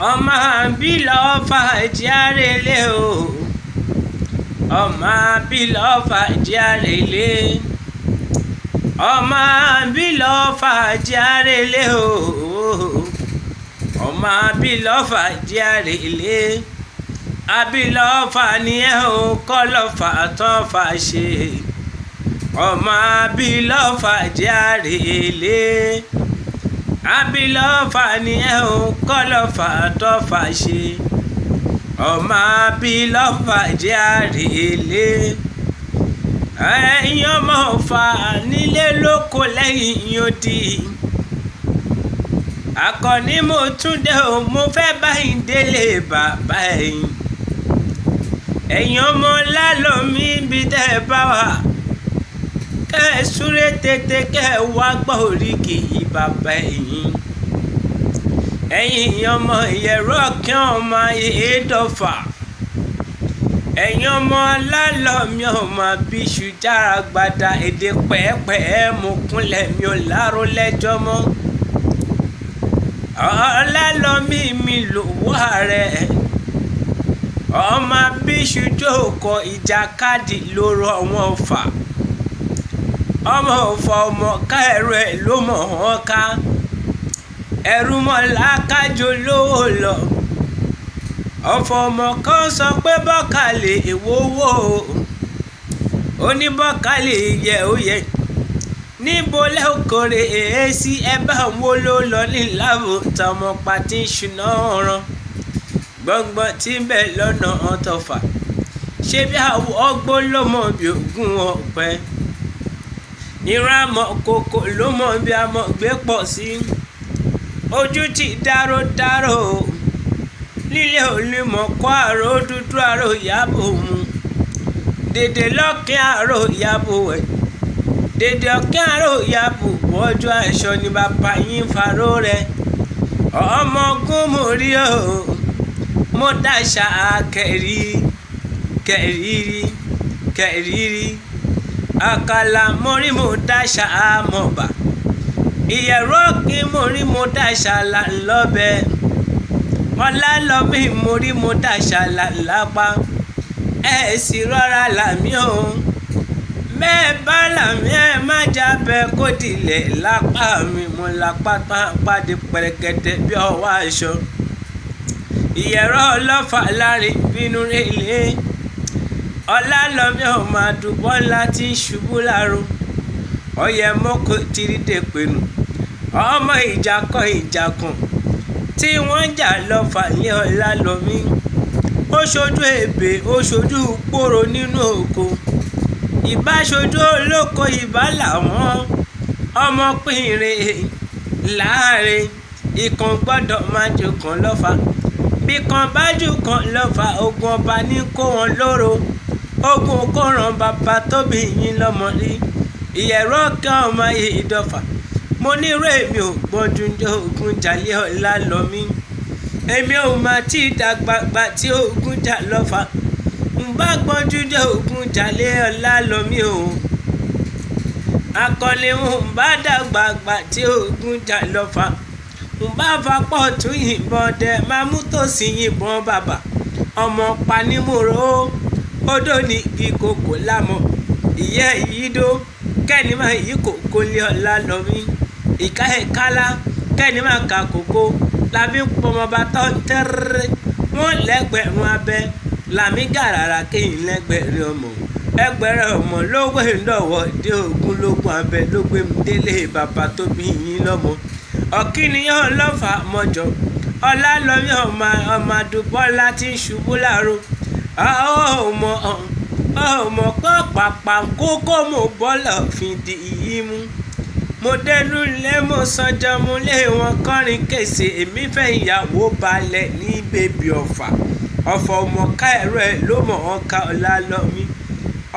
Ọmọ àbí lọ́fà jẹ́ àrèlé o, ọmọ àbí lọ́fà jẹ́ àrèlé, ọmọ àbí lọ́fà jẹ́ àrèlé o, ọmọ àbí lọ́fà jẹ́ àrèlé. Àbí lọ́fà ni ẹ ò kọ́ lọ́fà tán fà ṣe, ọmọ àbí lọ́fà jẹ́ àrèlé. Àbí lọ́fà ni ẹ ò kọ́ lọ́fà tán fà ṣe, ọmọ àbí lọ́fà jẹ́ àrèlé. Ẹ̀yin ọmọ Ọ̀fà nílé lóko lẹ́yìn odi, akọni mo tún dé o, mo fẹ́ báyìí délé bàbá ẹ̀yin. Ẹ̀yin ọmọ Lálọ́mí bí tẹ́ ẹ bá wà, kẹ́ ẹ súré tètè kẹ́ ẹ wá gbọ́ oríkì bàbá ẹ̀yin. Ẹ̀yin ọmọ Ìyẹ̀rú Ọ̀kín ọmọ Ìdọ̀fà, ẹ̀yin ọmọ Lálọ́mí ọmọ Bíṣu jára gbada èdè pẹ́ẹ́pẹ́ẹ́ mo kúnlẹ̀ mi ò láró lẹ́jọ́ mọ́. Ọlálọ́mí mi lò wá rẹ̀, ọmọ Bíṣu jókòó ìjàkadì lóru àwọn Ọ̀fà, ọmọ Ọ̀fà ọmọ ká ẹrù ẹ̀ ló mọ̀ wọ́n ká, ẹrù mọ́ làákájọ lówó lọ. Ọ̀fọ̀ ọmọ kan sọ pé bọ́kàlẹ̀ èwo wò ó, oníbọ́kàlẹ̀ yẹ ó yẹ, níbo lẹ́kọ̀ọ́rẹ́ èésì ẹ bá wo ló lọ níláàbò tọmọ pàtí ṣùnà ọ̀ràn gbọ̀ngbọ̀n tí ń bẹ lọ́nà ọ̀tọ̀fà, ṣé bí àwọ̀ ọgbọ́n ló mọ̀ bí ògùn ọ̀pẹ, ìran àmọ̀ kòkò ló mọ̀ bí àmọ̀ gbé pọ̀ sí, ojú ti dáró dáró nílé olúmọ̀ kó àrò dúdú àrò ìyàbò mu, dèdè lọ́kẹ́ àrò ìyàbò ẹ̀, dèdè ọ̀kẹ́ àrò ìyàbò wọ́jú aṣọ ni bàbá yín faró rẹ̀. Ọmọ ogun mo rí o, mo dáṣà kẹ̀rí kẹ̀rírí kẹ̀rírí, àkàlà mo rí mo dáṣà mọ̀bà, Ìyẹ̀rú Ọ̀kín mo rí mo dáṣà là lọ́bẹ̀, Ọlálọ́mí mo rí mo dáṣà là lápá. Ẹ sì rọra làmí o, bẹ́ẹ̀ bá làmí ẹ má jábẹ́ kó dilẹ̀ lápá mi, mo lápá tán pàdé pẹ̀rẹ̀gẹ̀dẹ̀ bí ọwọ́ aṣọ. Ìyẹ̀rú ọlọ́fà láàrin bínú rẹ̀lẹ̀, Ọlálọ́mí ọmọ àdúgbò ńlá tí ń ṣubú láàrò, ọyẹ mọ́kò tìrìdè pẹ̀lú ọmọ ìjà kan ìjà kan tí wọ́n ń jà lọ́fà ní Ọlálọ́mí. Ó ṣojú ebè, ó ṣojú pòrò nínú oko, ìbá ṣojú olóko ìbá làwọn ọmọ pínrin láàrin, ìkan gbọ́dọ̀ má jù kan lọ́fà, bí kan bá jù kan lọ́fà ogun ọba ní kó wọn lóró, ogun kó ràn bàbá tóbi yín lọ́mọ rí. Ìyẹ̀rú Ọ̀kín ọmọ Ìdọ̀fà, mo nírò èmi ò gbọ́njú jẹ́ ogun jalè Ọlálọ́mí, èmi ò mà tí dàgbà gbà tí ogun jà lọ́fà, ń bá gbọ́njú jẹ́ ogun jalè Ọlálọ́mí o. Akọni ń bá dàgbà gbà tí ogun jà lọ́fà, ń bá fapọ̀ tún yìnbọn dẹ máa mú tòsí yìnbọn bàbà, ọmọ panímọ̀rọ̀ odò ní igi kòkó lámọ̀, ìyẹ́ ìyídó kẹ́ni máa yí kòkó lé Ọlálọ́mí, ìka ẹ̀kálá kẹ́ni máa ka kòkó làbí pọmọba tó ń tẹ́rẹ́rẹ́, wọ́n lẹ́gbẹ̀rún abẹ́ làmí gàràrà kéyìn lẹ́gbẹ̀rún ọmọ, ẹgbẹ̀rún ọmọ lówó ìdọ̀wọ́ dé ogun lógun abẹ ló gbé mi délé bàbá tó bí yín lọ́mọ. Ọ̀kíníyàn lọ́fà mọ́jọ, Ọlálọ́mí ọmọ àdúgbò tí ń ṣubú láàrò, ọmọ ọmọ kan pàpà kókó mo bọ́lọ̀ fi di iyì mú. Mo dẹnu lé mo sanjọ mo lé wọn kọrin kèsè, èmi fẹ́ ìyàwó balẹ̀ ní bèbí Ọ̀fà, Ọ̀fà ọmọ ká ẹ̀rọ ẹ̀ ló mọ̀ ọ́n ká Ọlálọ́mí,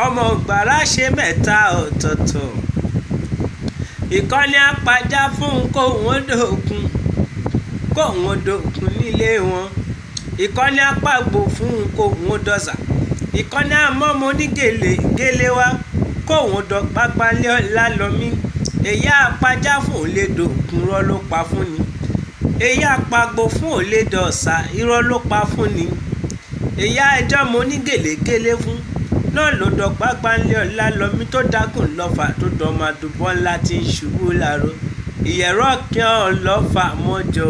ọmọ ògbàrá ṣe mẹ́ta ọ̀tọ̀ọ̀tọ̀, ìkọ́ni apajá fún kóun dòkun, kóun dòkun nílé wọn, ìkọ́ni apàgbò fún kóun dọ̀sà, ìkọ́ni àmọ́mọ́ onígèlè gèlè wa kóun dọ̀gbàgbà lé Ọlálọ́mí, èyí apajá fún lè dòkun rọ́ ló pa fún ni. Èyí àpagbò fún òlédọ̀sà, irọ́ ló pa fún ni. Èyí ẹjọ́ mo ní gèlègélé fún náà ló dọ̀pá gbanlé ọ̀la lọ́mí tó dágùn lọ́fà tó dọ̀mọ́ àdúbọ̀ ńlá tí ń ṣubú láró. Ìyẹ̀rọ̀ kí ọ̀ lọ́fà mọ́jọ.